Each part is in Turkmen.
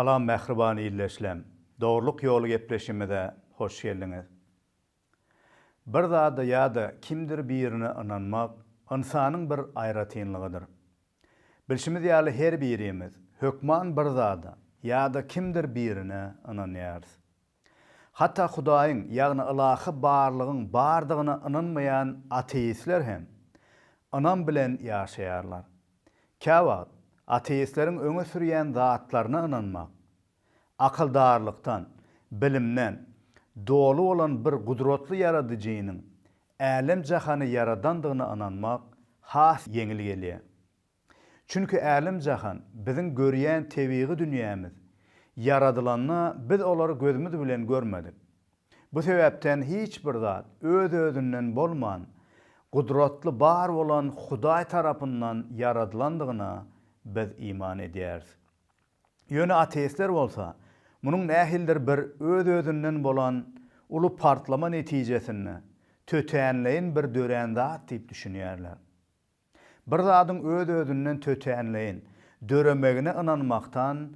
Salam mähriban ildeşlem! Dogrulyk ýoly gepleşimize hoş geldiňiz. Bir zada ýa-da kimdir birine ynanmak ynsanyň bir aýratynlygydyr. Bilşimiz ýaly her birimiz hökman bir zada ýa-da kimdir birine ynanýarys. Hatda Hudaýyň, ýagny ylahy barlygyň bardygyna ynanmaýan ateistler hem ynam bilen ýaşaýarlar. Käwagt ateistleriň öňe sürýän zatlaryna ynanmak, akyldarlykdan, bilimden doly bolan bir gudratly Ýaradyjynyň älem-jahany ýaradandygyna ynanmak has ýeňil gelýär. Çünki älem-jahan, biziň görýän tebigy dünýämiz, ýaradylanda biz olary gözümiz bilen görmedik. Bu sebäpden hiç bir zat öz-özünden bolman, gudratly bar bolan Hudaý tarapyndan ýaradylandygyna biz iman edýäris. Ýöne ateistler bolsa, munuň nähilidir bir öz-özünden bolan uly partlama netijesinde tötänleýin bir dörän zat diýip düşünýärler. Bir zadyň öz-özünden tötänleýin döremegine ynanmakdan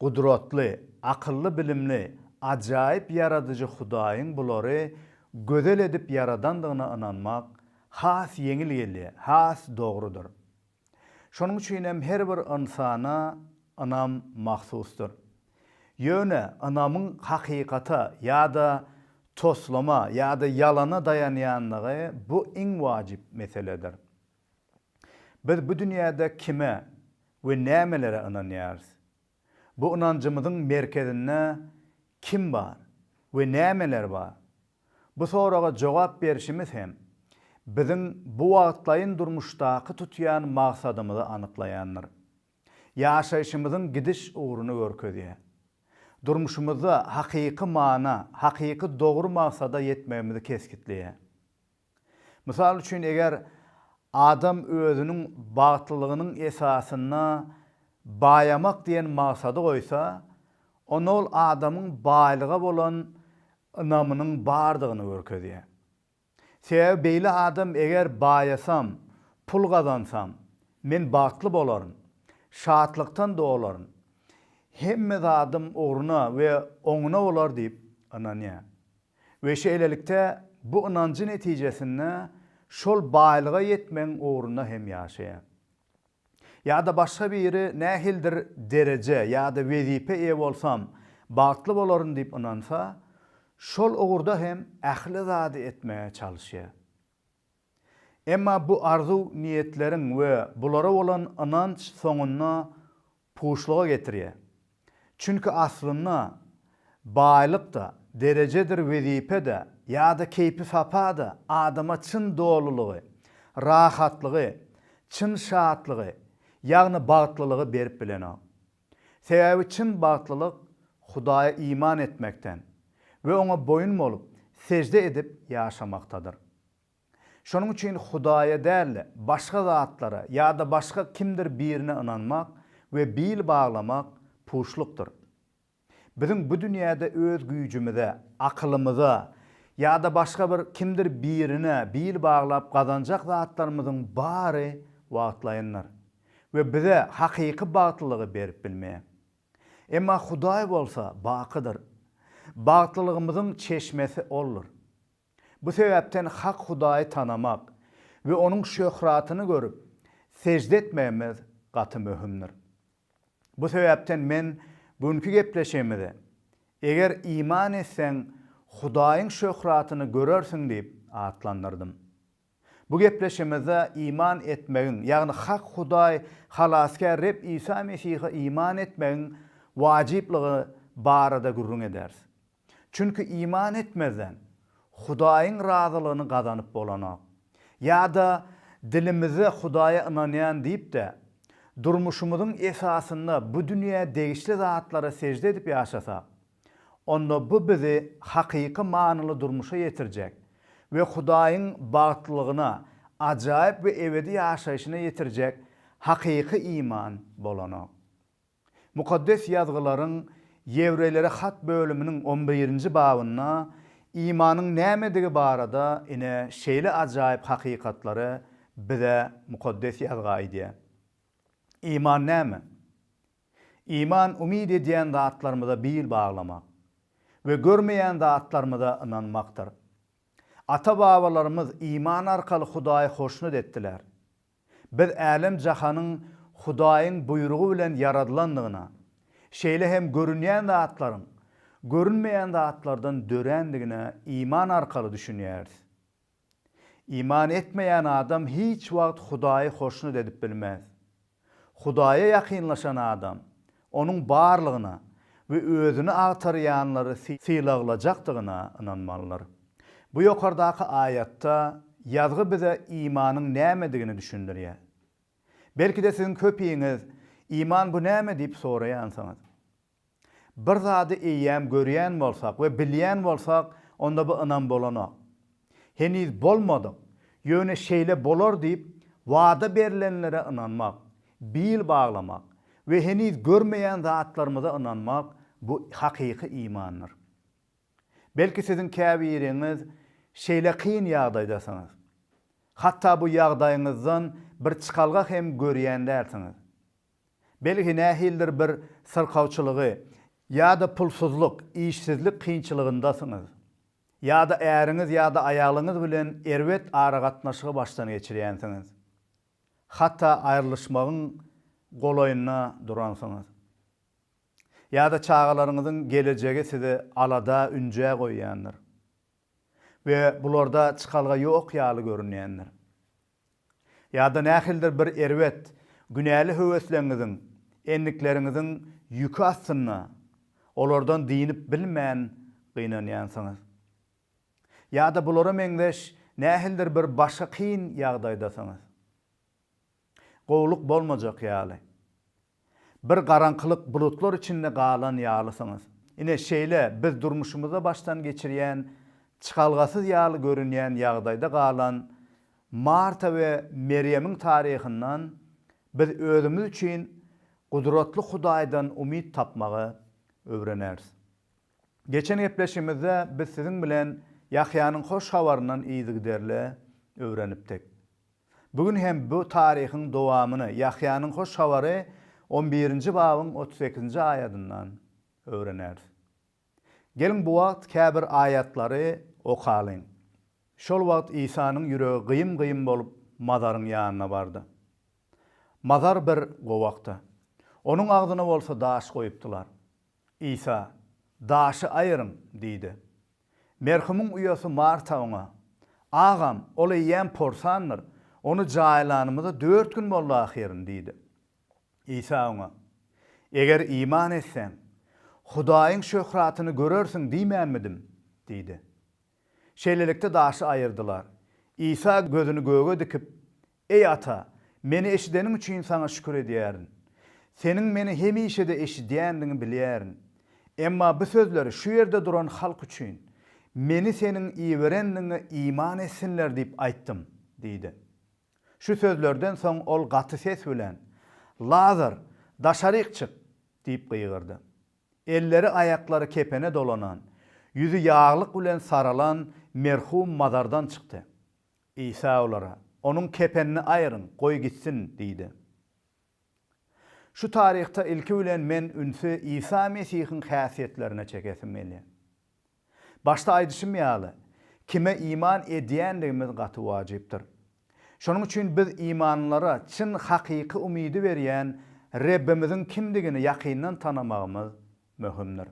gudratly, akylly-bilimli, ajaýyp Ýaradyjy Hudaýyň bulary gözel edip ýaradandygyna ynanmak has ýeňil gelýär, has dogrudyr. Şonuň üçin hem her bir ynsana ynam mahsusdyr. Ýöne ynamyň hakykata ýa-da toslama ýa-da ýalana daýanýanlygy bu iň wajyp meseledir. Biz bu dünýäde kime we nämelere ynanýarys? Bu ynanjymyzyň merkezinde kim bar we nämeler bar? Bu soraga jogap berşimiz hem biziň bu wagtlaýyn durmuşdaky tutýan maksadymyzy anyklaýandyr. Ýaşaýşymyzyň gidiş ugruny görkezýär. Durmuşymyzda hakyky mana, hakyky dogry maksada ýetmegimizi kesgitleýär. Mysal üçin, eger adam özüniň bagtlylygynyň esasynda baýamak diýen maksady goýsa, onda ol adamyň baýlyga bolan ynamynyň bardygyny görkezýär. Sebäbi beýle adam eger baýasam, pul gazansam, men bagtly bolaryn, şatlykdan dolaryn, hemme zadym ugruna we oňuna bolar diýip ynanýar. We şeýlelikde bu ynanjy netijesinde şol baýlyga ýetmegiň ugrunda hem ýaşaýar. Ýa-da başga biri nähilidir dereje ýa-da wezipä eýe bolsam, bagtly bolaryn diýip ynansa, şol ugurda hem ähli zady etmäge çalyşýar. Emma bu arzuw-niýetleriň we bulara bolan ynanç soňunda puşluga getirýär. Çünki aslynda baýlyk-da, derejedir wezipe-de ýa-da keýpi-sapa-da adama çyn dolulygy, rahatlygy, çyn şatlygy, ýagny bagtlylygy berip bilenok. Sebäbi çyn bagtlylyk Hudaýa iman etmekden we Oňa boýun bolup, sežde edip ýaşamakdadyr. Şonuň üçin Hudaýa däl-de, başga zatlara ýa-da başga kimdir birine ynanmak we bil baglamak puşlukdyr. Biziň bu dünýäde öz güýjümize, akylymyza ýa-da başga bir kimdir birine bil baglap gazanjak zatlarymyzyň bary wagtlaýyndyr we bize hakyky bagtlylygy berip bilmeýär. Emma Hudaý bolsa bakydyr. Bagtlylygymyzyň çeşmesi Oldur. Bu sebäpden hak Hudaýy tanamak we Onuň şöhratyny görüp, sežde etmegimiz gaty möhümdir. Bu sebäpden men bu günki gepleşigimizi Eger iman etseň, Hudaýyň şöhratyny görersiň diýip atlandyrdym. Bu gepleşigimizde iman etmegiň, ýagny hak Hudaý Halasgär Reb Isa Mesihe iman etmegiň wajyplygy barada gürrüň ederis. Çünki iman etmezden, Hudaýyň razylygyny gazanyp bolanok. Ýa-da dilimizde Hudaýa ynanýan diýip-de, durmuşymyzyň esasynda bu dünýä degişli zatlara sežde edip ýaşasak, onda bu bizi hakyky manyly durmuşa ýetirjek we Hudaýyň bagtlylygyna, ajaýyp we ebedi ýaşaýşyna ýetirjek hakyky iman bolanok. Mukaddes Ýazgylaryň Ýewreýlere hat bölüminiň on birinji babynda imanyň nämedigi barada ine şeýle ajaýyp hakykatlary bize Mukaddes Ýazgy aýdýar. Iman näme? Iman umyt edýän zatlarymyza bil baglamak we görmeýän zatlarymyza ynanmakdyr. Ata-babalarymyz iman arkaly Hudaýy hoşnut etdiler. Biz älem-jahanyň Hudaýyň buýrugy bilen ýaradylandygyna, şeýle hem görünýän zatlaryň görünmeýän zatlardan dörändigine iman arkaly düşünýäris. Iman etmeýän adam hiç wagt Hudaýy hoşnut edip bilmez. Hudaýa ýakynlaşan adam Onuň barlygyna we özüni agtarýanlary sylaglajakdygyna ynanmalydyr. Bu ýokardaky aýatda Ýazgy bize imanyň nämedigini düşündirýär. Belki-de siziň köpiňiz Iman bu näme diýip soraýansyňyz. Bir zady eýýäm görýän bolsak we bilýän bolsak, onda bu ynam bolanok. Heniz bolmadyk, ýöne şeýle bolar diýip wada berlenlere ynanmak, bil baglamak we heniz görmeýän zatlarymyza ynanmak bu hakyky imandyr. Belki siziň käbiriňiz şeýle kyn ýagdaýdasyňyz. Hatda bu ýagdaýyňyzdan bir çykalga hem görýän dälsiňiz. Belki nähilidir bir syrkawçylygy ýa-da pulsuzlyk, işsizlik kynçylygyndasyňyz. Ýa-da äriňiz ýa-da aýalyňyz bilen erbet aragatnaşygy başdan geçirýänsiňiz. Hatda aýrylyşmagyň golaýynda duransyňyz. Ýa-da çagalaryňyzyň gelejegi sizi alada, ünjä goýýandyr. We bularda çykalga ýok ýaly görünýändir. Ýa-da nähilidir bir erbet, günäli höwesleňiziň, endikleriňiziň ýüki astynda olardan dynyp bilmän gynanýansyňyz. Ýa-da bulara meňzeş nähilidir bir başga kyn ýagdaýdasyňyz. Gowulyk bolmajak ýaly. Bir garaňkylyk bulutlar içinde galan ýalysyňyz. Ine, şeýle biz durmuşymyzda başdan geçirýän çykalgasyz ýaly görünýän ýagdaýda galan Marta we Merýemiň taryhyndan biz özümiz üçin gudratly Hudaýdan umyt tapmagy öwreneris. Geçen gepleşigimizde biz siziň bilen Ýahýanyň Hoş Habaryndan yzygiderli öwrenipdik. Bu gün hem bu taryhyň dowamyny Ýahýanyň Hoş Habary on birinji babyň 38-nji aýadyndan öwreneris. Geliň bu wagt käbir aýatlary okalyň. Şol wagt Isanyň ýüregi gyýym-gyýym bolup mazaryň ýanyna bardy. Mazar bir gowakdy. Onuň agzyna bolsa daş goýupdylar. Isa, Daşy aýyryň! diýdi. Merhumyň uýasy Marta oňa, Agam, ol eýýäm porsandyr, ony jaýlanymyza dört gün boldy ahyryn diýdi. Isa oňa, Eger iman etseň, Hudaýyň şöhratyny görersiň diýmänmidim? diýdi. Şeýlelikde daşy aýyrdylar. Isa gözüni göge dikip, Eý, Ata, meni eşideniň üçin Saňa şükür edýärin. Seniň meni hemişe-de eşidýändigiňi bilýärin. Emma bu sözleri şu ýerde duran halk üçin, Meni Seniň iberendigiňe iman etsinler diýip aýtdym diýdi. Şu sözlerden soň ol gaty ses bilen, Lazar, daşaryk çyk! diýip gygyrdy. Elleri-aýaklary kepene dolanan, ýüzi ýaglyk bilen saralan merhum mazardan çykdy. Isa olara, Onuň kepenini aýryň, goý gitsin diýdi. Şu taryhda ilki bilen men ünsi Isa Mesihiň häsiýetlerine çekesim gelýär. Başda aýdyşym ýaly, kime iman edýändigimiz gaty wajypdyr. Şonuň üçin biz imanlylara çyn hakyky umydy berýän Rebbimiziň kimdigini ýakyndan tanamagymyz möhümdir.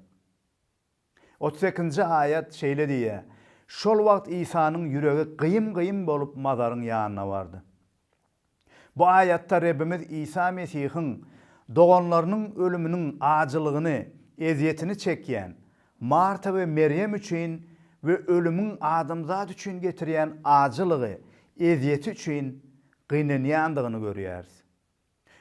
38-nji aýat şeýle diýýär, Şol wagt Isanyň ýüregi gyýym-gyýym bolup mazaryň ýanyna bardy. Bu aýatda Rebbimiz Isa Mesihiň doganlarynyň ölüminiň ajylygyny, ezýetini çekýän Marta we Merýem üçin we ölümiň adamzat üçin getirýän ajylygy, ezýeti üçin gynanýandygyny görýäris.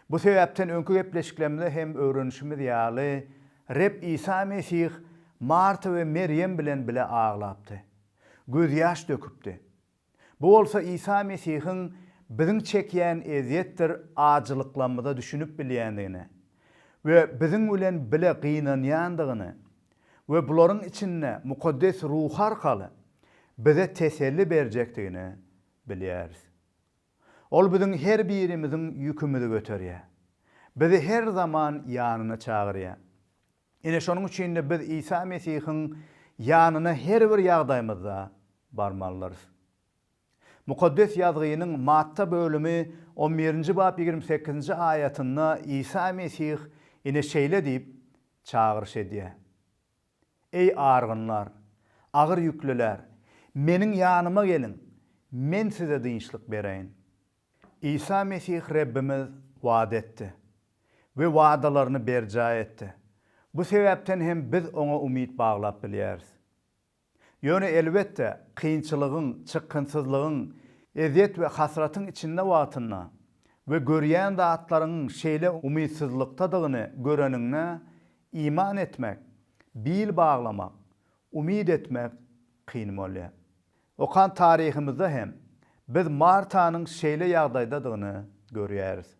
Bu sebäpden öňki gepleşiklerimizde hem öwrenişimiz ýaly, Reb Isa Mesih Marta we Merýem bilen bile aglapdy. Gözýaş döküpdi. Bu bolsa Isa Mesihiň biziň çekýän ezýetdir ajylyklarymyza düşünip bilýändigini we biziň bilen bile gynanýandygyny we bularyň içinde Mukaddes Ruhy arkaly bize teselli berjekdigini bilýäris. Ol biziň her birimiziň ýükümizi göterýär. Bizi her zaman ýanyna çagyrýar. Ine şonuň üçin-de biz Isa Mesihiň ýanyna her bir ýagdaýymyzda barmalydyrys. Mukaddes Ýazgynyň Matta bölümi on birinji bap 28-nji aýatynda Isa Mesih ine şeýle diýip çagyryş edýär, Eý argynlar, agyr ýüklüler, Meniň ýanyma geliň, Men size dynçlyk bereýin. Isa Mesih Rebbimiz wada etdi we wadalaryny berjaý etdi. Bu sebäpden hem biz Oňa umyt baglap bilýäris. Ýöne elbetde, kynçylygyň, çykgynsyzlygyň, ezýet we hasratyň içinde wagtynda we görýän zatlaryňyň şeýle umytsyzlykdadygyny göreniňde iman etmek, bil baglamak, umyt etmek kyn bolýar. Okan taryhymyzda hem biz Martanyň şeýle ýagdaýdadygyny görýäris.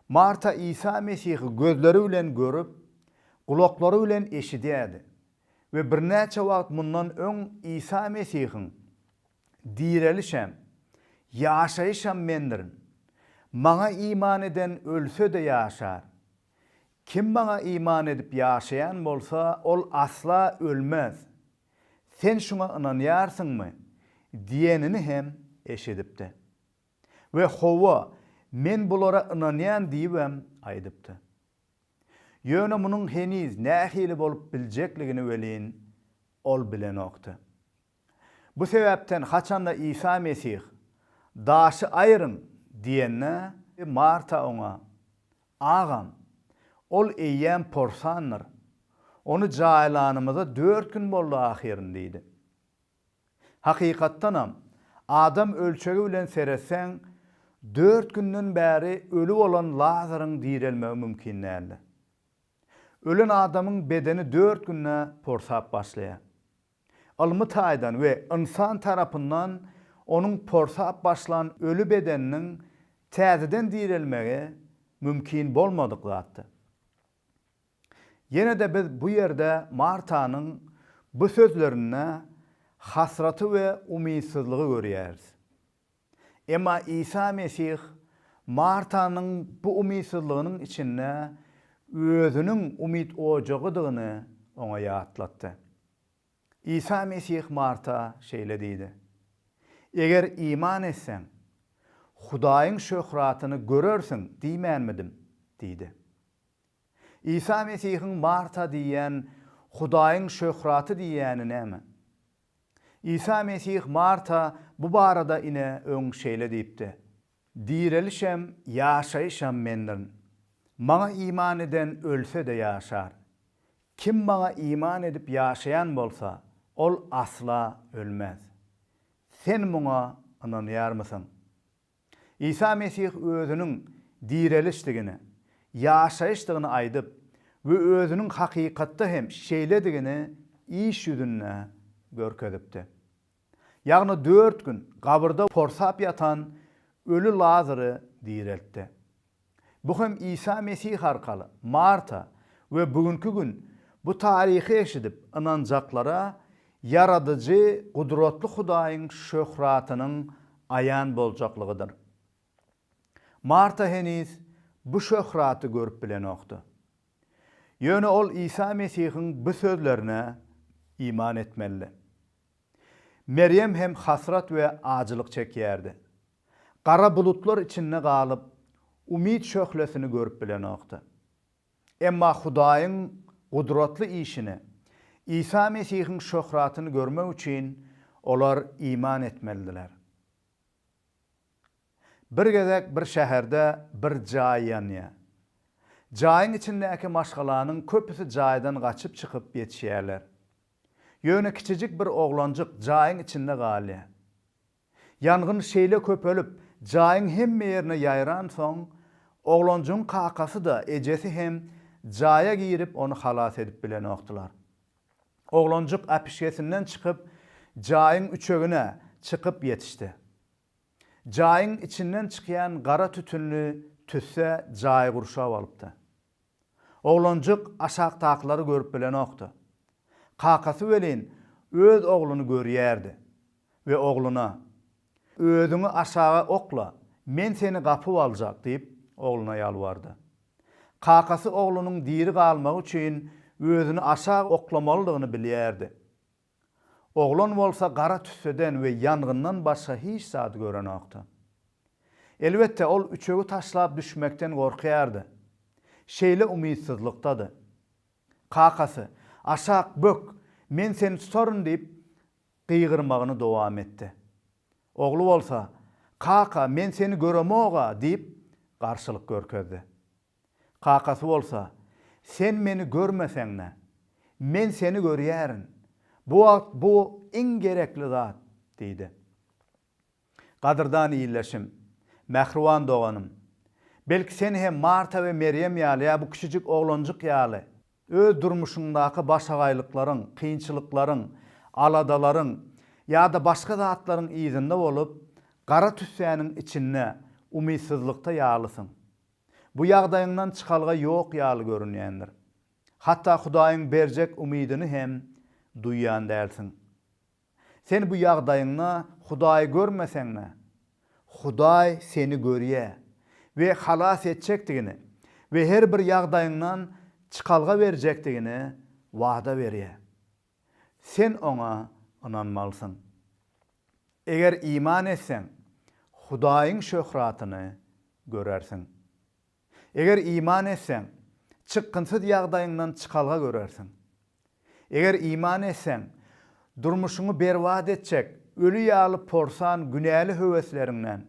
Marta Isa Mesihi gözleri bilen görüp, gulaklary bilen eşidýärdi we birnäçe wagt mundan öň Isa Mesihiň, Direlişem, ýaşaýyşam Mendirin. Maňa iman eden ölse-de ýaşar. Kim Maňa iman edip ýaşaýan bolsa, ol asla ölmez. Sen şuňa ynanýarsyňmy? diýenini hem eşidipdi. We Hawa, men bulara ynanýan diýibem aýdypdy. Ýöne munuň heniz nähili bolup biljekligini welin ol bilenokdy. Bu sebäpden haçanda Isa Mesih, Daşy aýryň diýende, Marta oňa, Agam, ol eýýäm porsandyr. Ony jaýlanymyza dört gün boldy ahyryn diýdi. Hakykatdanam, adam ölçegi bilen seretseň, dört günden bäri öli bolan Lazaryň direlmegi mümkin däldi. Ölen adamyň bedeni dört günde porsap başlaýar. Ylmy taýdan we ynsan tarapyndan onuň porsap başlan öli bedeniniň täzeden direlmegi mümkin bolmadyk zatdy. Ýene-de biz bu ýerde Martanyň bu sözlerinde hasraty we umytsyzlygy görýäris. Emma Isa Mesih Martanyň bu umytsyzlygynyň içinde Özüniň umyt ojagydygyny oňa ýatlatdy. Isa Mesih Marta şeýle diýdi, Eger iman etseň, Hudaýyň şöhratyny görersiň diýmänmidim? diýdi. Isa Mesihiň Marta diýýän Hudaýyň şöhraty diýýäni näme? Isa Mesih Marta bu barada ine öň şeýle diýipdi, Direlişem, ýaşaýyşam Mendirin. Maňa iman eden ölse-de ýaşar. Kim Maňa iman edip ýaşaýan bolsa, ol asla ölmez. Sen muňa ynanýarmysyň? Isa Mesih Özüniň direlişdigini, ýaşaýyşdygyny aýdyp we Özüniň hakykatda hem şeýledigini iş ýüzünde görkezipdi. Ýagny dört gün gabyrda porsap ýatan öli Lazary direltdi. Bu hem Isa Mesih arkaly Marta we bu günki gün bu taryhy eşidip ynanjaklara Ýaradyjy gudratly Hudaýyň şöhratynyň aýan boljaklygydyr. Marta heniz bu şöhraty görüp bilenokdy. Ýöne ol Isa Mesihiň bu sözlerine iman etmelidi. Merýem hem hasrat we ajylyk çekýärdi. Gara bulutlar içinde galyp, umyt şöhlesini görüp bilenokdy. Emma Hudaýyň gudratly işini, Isa Mesihiň şöhratyny görmek üçin olar iman etmelidiler. Bir gezek bir şäherde bir jaý ýanýar. Jaýyň içindäki maşgalanyň köpüsi jaýdan gaçyp çykyp ýetişýärler. Ýöne kiçijik bir oglanjyk jaýyň içinde galýar. Ýangyn şeýle köpelip, jaýyň hemme ýerine ýaýransoň, oglanjygyň kakasy-da, ejesi hem jaýa girip ony halas edip bilenokdylar. Oglanjyk äpişgesinden çykyp, jaýyň üçegine çykyp ýetişdi. Jaýyň içinden çykýan gara tütünli tüsse jaýy gurşap alypdy. Oglanjyk aşakdakylary görüp bilenokdy. Kakasy welin öz ogluny görýärdi we ogluna, Özüňi aşaga okla, men seni gapyp aljak diýip, ogluna ýalbardy. Kakasy oglunyň diri galmagy üçin özüni aşak oklamalydygyny bilýärdi. Oglan bolsa gara tüsseden we ýangyndan başga hiç zady görenokdy. Elbetde, ol üçegi taşlap düşmekden gorkýardy. Şeýle umytsyzlykdady. Kakasy, Aşak bök, men seni tutaryn diýip, gygyrmagyny dowam etdi. Ogly bolsa, Kaka, men seni göremog-a diýip, garşylyk görkezdi. Kakasy bolsa, Sen meni görmeseň-de, men seni görýärin. Bu wagt bu iň gerekli zat diýdi. Gadyrdan ildeşim, mähriban doganym! Belki sen hem Marta we Merýem ýaly ýa bu kiçijik oglanjyk ýaly, öz durmuşyňdaky başagaýlyklaryň, kynçylyklaryň, aladalaryň ýa-da başga zatlaryň yzynda bolup, gara tüssäniň içinde, umytsyzlykda ýalysyň. Bu ýagdaýyňdan çykalga ýok ýaly görünýändir. Hatda Hudaýyň berjek umydyny hem duýýan dälsiň. Sen bu ýagdaýyňda Hudaýy görmeseň-de, Hudaý seni görýär we halas etjekdigini we her bir ýagdaýyňdan çykalga berjekdigini wada berýär. Sen Oňa ynanmalysyň. Eger iman etseň, Hudaýyň şöhratyny görersiň. Eger iman etseň, çykgynsyz ýagdaýyňdan çykalga görersiň. Eger iman etseň, durmuşyňy berbat etjek öli ýaly porsan günäli höwesleriňden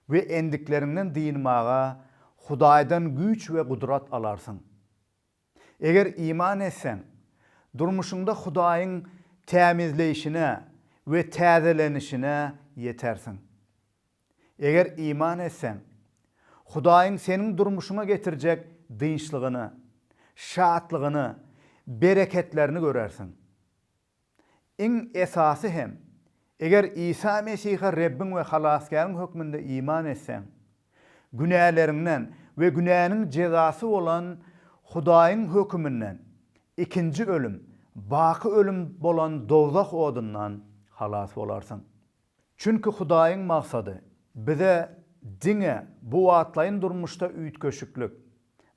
we endikleriňden dynmaga Hudaýdan güýç we gudrat alarsyň. Eger iman etseň, durmuşyňda Hudaýyň tämizleýşine we täzelenişine ýetersiň. Eger iman etseň, Hudaýyň seniň durmuşyňa getirjek dynçlygyny, şatlygyny, bereketlerini görersiň. Iň esasy hem, eger Isa Mesihe Rebbiň we Halasgäriň hökmünde iman etseň, günäleriňden we günäniň jezasy bolan Hudaýyň höküminden, ikinji ölüm, baky ölüm bolan dowzah odundan halas bolarsyň. Çünki Hudaýyň maksady bize diňe bu wagtlaýyn durmuşda üýtgeşiklik,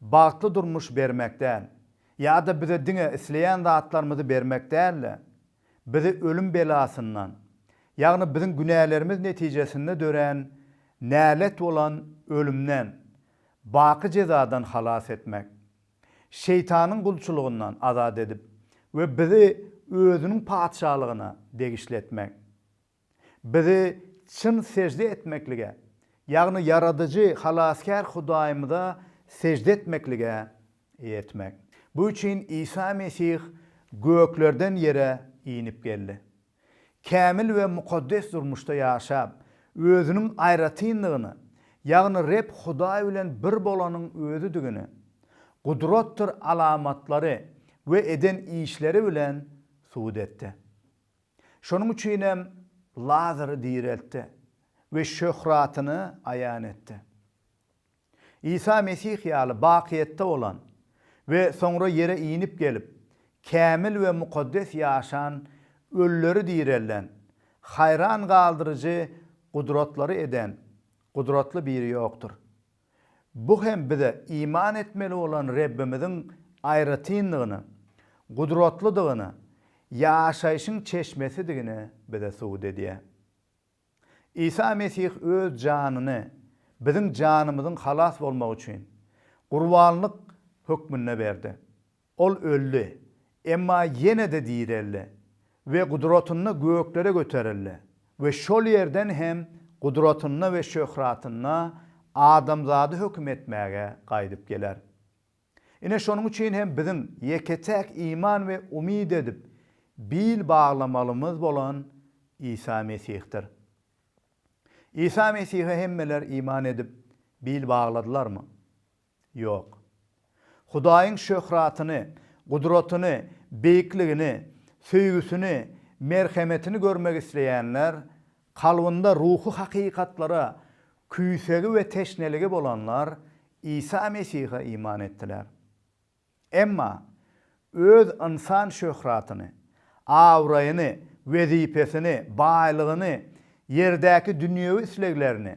bagtly durmuş bermek däl, ýa-da bize diňe isleýän zatlarymyzy bermek däl-de, bizi ölüm belasyndan, ýagny biziň günälerimiz netijesinde dörän nälet bolan ölümden, baky jezadan halas etmek. Şeýtanyň gulçulygyndan azat edip we bizi Özüniň Patyşalygyna degişli etmek. Bizi çyn sežde etmeklige, ýagny Ýaradyjy, Halasgär Hudaýymyza sežde etmeklige etmek. Bu üçin Isa Mesih göklerden ýere inip geldi. Kämil we mukaddes durmuşda ýaşap, Özüniň aýratynlygyny, ýagny Reb Hudaý bilen bir bolanyň Özüdigini, gudratdyr alamatlary we eden işleri bilen subut etdi. Şonuň üçin hem Lazary direltdi we şöhratyny aýan etdi. Isa Mesih ýaly bakyýetde bolan we soňra ýere inip gelip, kämil we mukaddes ýaşan, ölüleri direlden, haýran galdyryjy gudratlary eden gudratly biri ýokdur. Bu hem bize iman etmeli bolan Rebbimiziň aýratyndygyny, gudratlydygyny, ýaşaýşyň çeşmesidigini bize subut edýär. Isa Mesih öz janyny biziň janymyzyň halas bolmagy üçin, gurbanlyk hökmünde berdi. Ol öldi, emma ýene-de direldi we gudratynda göklere göterildi we şol ýerden hem gudratynda we şöhratynda adamzady höküm etmäge gaýdyp geler. Ine şonuň üçin hem biziň ýeke-täk iman we umyt edip bil baglamalymyz bolan Isa Mesihdir. Isa Mesihe hemmeler iman edip bil bagladylarmy? Ýok. Hudaýyň şöhratyny, gudratyny, beýikligini, söýgüsini, merhemetini görmek isleýänler, kalbynda ruhy hakykatlara küýsegi we teşneligi bolanlar Isa Mesihe iman etdiler. Emma öz ynsan şöhratyny, abraýyny, wezipesini, baýlygyny, ýerdäki dünýewi isleglerini,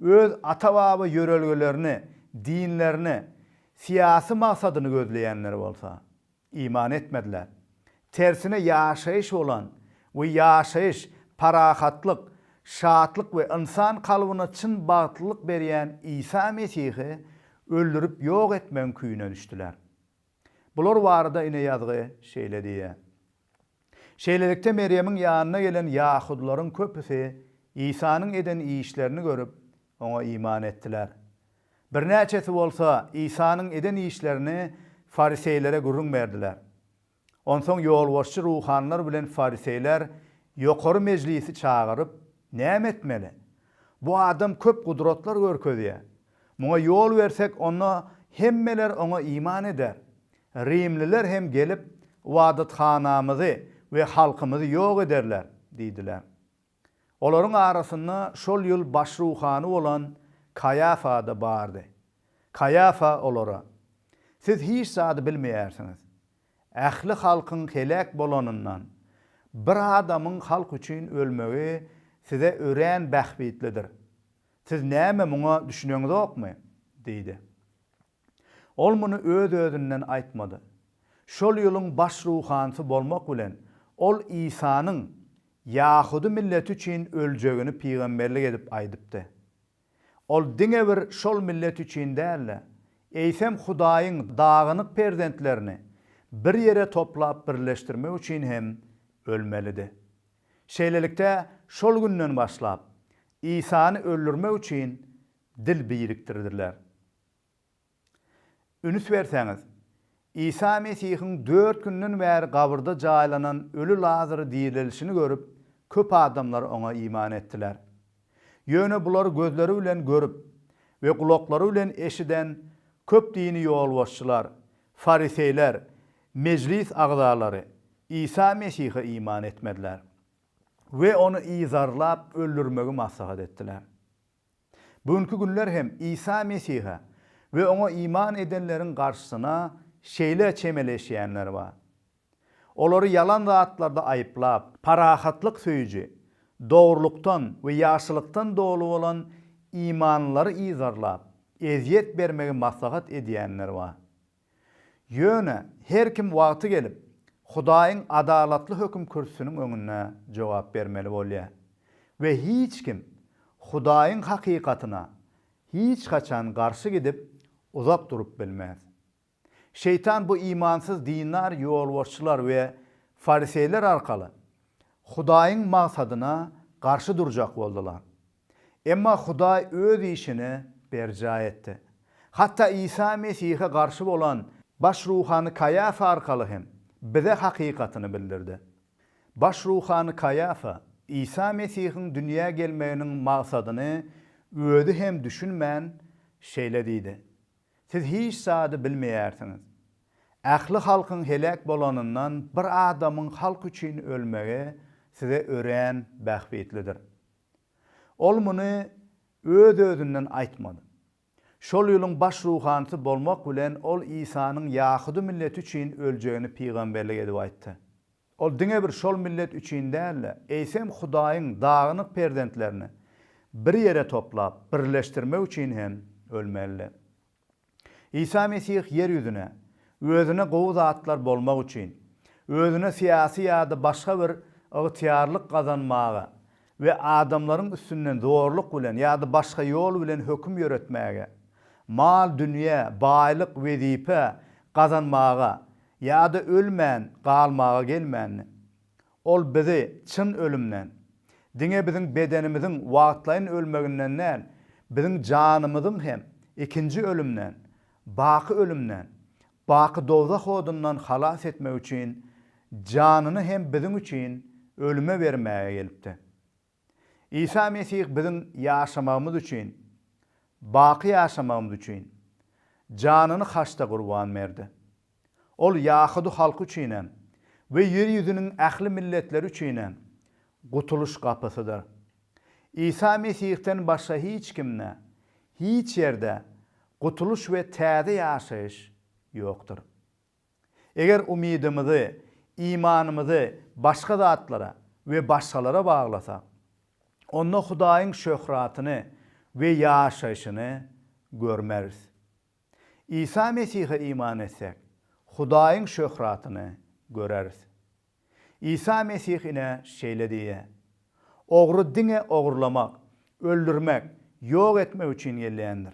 öz ata-baba ýörelgelerini. dinlerini, syýasy maksadyny gözleýänler bolsa, iman etmediler. Tersine ýaşaýyş bolan we ýaşaýyş, parahatlyk, şatlyk we ynsan kalbyna çyn bagtlylyk berýän Isa Mesihi öldürip ýok etmegiň küýüne düşdüler. Bular barada ine ýazgy şeýle diýýär. Şeýlelikde Merýemiň ýanyna gelen ýahudylaryň köpüsi Isanyň eden işlerini görüp, Oňa iman etdiler. Birnäçesi bolsa Isanyň eden işlerini fariseýlere gürrüň berdiler. Onsoň ýolbaşçy ruhanylar bilen fariseýler ýokary mejlisi çagyryp, Näme etmeli? Bu adam köp gudratlar görkezýär. Muňa ýol bersek, onda hemmeler oňa iman eder. Rimliler hem gelip, ybadathanamyzy we halkymyzy ýok ederler diýdiler. Olaryň arasynda şol ýyl baş ruhany bolan Kaýafa-da bardy. Kaýafa olara, Siz hiç zady bilmeýärsiňiz. Ähli halkyň heläk bolanyndan, bir adamyň halk üçin ölmegi size örän bähbitlidir. Siz näme muňa düşüneňizokmy? diýdi. Ol muny öz-özünden aýtmady. Şol ýylyň baş ruhanysy bolmak bilen, ol Isanyň ýahudy milleti üçin öljegini pygamberlik edip aýdypdy. Ol diňe bir şol millet üçin däl-de, eýsem Hudaýyň dagynyk perzentlerini bir ýere toplap birleşdirmek üçin hem ölmelidi. Şeýlelikde, şol günden başlap, Isany öldürmek üçin dil birikdirdiler. Üns berseňiz, Isa Mesihiň dört günden bäri gabyrda jaýlanan öli Lazary direlişini görüp, köp adamlar oňa iman etdiler. Ýöne bulary gözleri bilen görüp we gulaklary bilen eşiden köp dini ýolbaşçylar, fariseýler, mejlis agzalary Isa Mesihe iman etmediler we ony yzarlap öldürmegi maslahat etdiler. Bu günki günler hem Isa Mesihe we Oňa iman edenleriň garşysyna şeýle çemeleşýänler bar. Olary ýalan zatlarda aýyplap, parahatlyk söýüji, dogrulykdan we ýagşylykdan doly bolan imanlylary yzarlap, ezýet bermegi maslahat edýänler bar. Ýöne her kim wagty gelip, Hudaýyň adalatly höküm kürsüsiniň öňünde jogap bermeli bolýar we hiç kim Hudaýyň hakykatyna hiç haçan garşy gidip uzak durup bilmez. Şeýtan bu imansyz dindar ýolbaşçylar we fariseýler arkaly Hudaýyň maksadyna garşy durjak boldular. Emma Hudaý öz işini berjaý etdi. Hatda Isa Mesihe garşy bolan baş ruhany Kaýafa arkaly hem bize hakykatyny bildirdi. Baş ruhany Kaýafa Isa Mesihiň dünýä gelmeginiň maksadyny özi hem düşünmän şeýle diýdi, Siz hiç zady bilmeýärsiňiz. Ähli halkyň heläk bolanyndan bir adamyň halk üçin ölmegi size örän bähbitlidir. Ol muny öz-özünden aýtmady. Şol ýylyň baş ruhanysy bolmak bilen ol Isanyň ýahudy milleti üçin öljegini pygamberlik edip aýtdy. Ol diňe bir şol millet üçin däl-de, eýsem Hudaýyň dagynyk perzentlerini bir ýere toplap, birleşdirmek üçin hem ölmelidi. Isa Mesih ýer ýüzüne, özüne gowy zatlar bolmak üçin, özüne syýasy ýa-da başga bir ygtyýarlyk gazanmaga we adamlaryň üstünden zorluk bilen ýa-da başga ýol bilen höküm ýöretmäge, mal-dünýe, baýlyk, wezipe gazanmaga ýa-da ölmän galmaga gelmändi. Ol bizi çyn ölümden, diňe biziň bedenimiziň wagtlaýyn ölmeginden däl, biziň janymyzyň hem ikinji ölümden, baky ölümden, baky dowzah odundan halas etmek üçin janyny hem biziň üçin ölüme bermäge gelipdi. Isa Mesih biziň ýaşamagymyz üçin, baky ýaşamagymyz üçin, janyny haçda gurban berdi. Ol ýahudy halky üçinem we ýer ýüzüniň ähli milletleri üçinem gutulyş gapysydyr. Isa Mesihden başga hiç kimde, hiç ýerde gutulyş we täze ýaşaýyş ýokdur. Eger umydymyzy, imanymyzy başga zatlara we başgalara baglasak, onda Hudaýyň şöhratyny we ýaşaýşyny görmeris. Isa Mesihe iman etsek, Hudaýyň şöhratyny göreris. Isa Mesih ine şeýle diýýär, Ogry diňe ogurlamak, öldürmek, ýok etmek üçin gelýändir.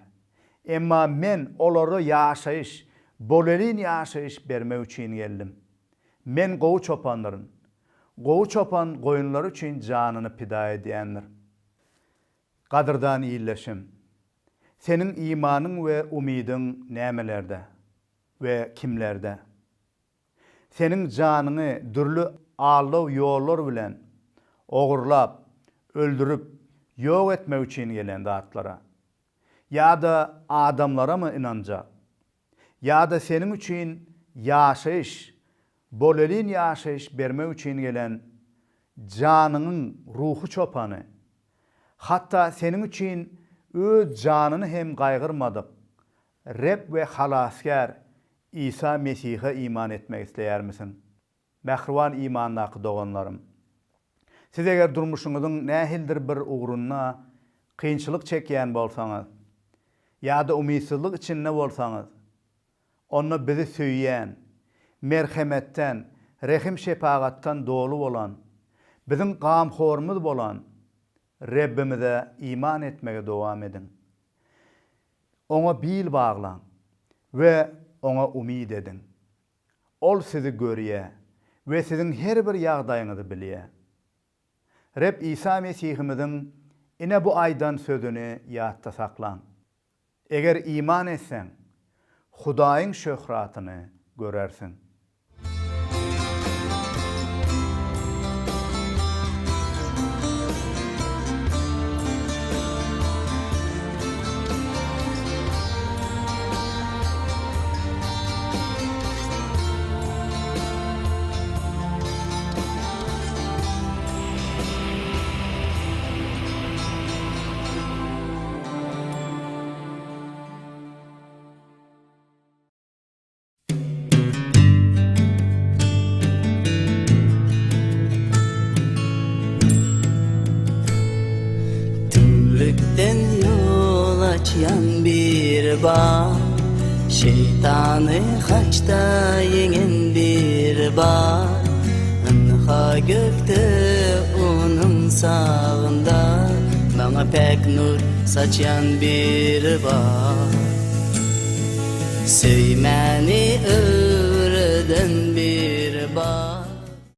Emma Men olara ýaşaýyş, bolelin ýaşaýyş bermek üçin geldim. Men gowy çopandyryn. Gowy çopan goýunlary üçin janyny pida edýändir. Gadyrdan ildeşim! Seniň imanyň we umydyň nämelerde we kimlerde? Seniň janyňy dürli aldaw ýollar bilen ogurlap, öldürip, ýok etmek üçin gelen zatlara ýa-da adamlaramy ynanjak? Ýa-da seniň üçin ýaşaýyş, bolelin ýaşaýyş bermek üçin gelen janyňyň ruhy çopany, hatda seniň üçin öz janyny hem gaýgyrmadyk Reb we Halasgär Isa Mesihe iman etmek isleýärmisiň? Mähriban imandaky doganlarym! Siz eger durmuşyňyzyň nähilidir bir ugrunda kynçylyk çekýän bolsaňyz ýa-da umytsyzlyk içinde bolsaňyz, onda bizi söýýän, merhemetden, rehim-şepagatdan doly bolan, biziň gamhorymyz bolan Rebbimize iman etmegi dowam ediň. Oňa bil baglaň we Oňa umyt ediň. Ol sizi görýär we siziň her bir ýagdaýyňyzy bilýär. Reb Isa Mesihimiziň ine bu aýdan sözüni ýatda saklaň, Eger iman etseň, Hudaýyň şöhratyny görersiň. Tümlükden ýol açýan biri bar, Şeýtany haçda ýeňen biri bar. Ynha gökde onuň sagynda, Maňa päk nur saçýan biri bar. Söýmäni öwreden biri bar.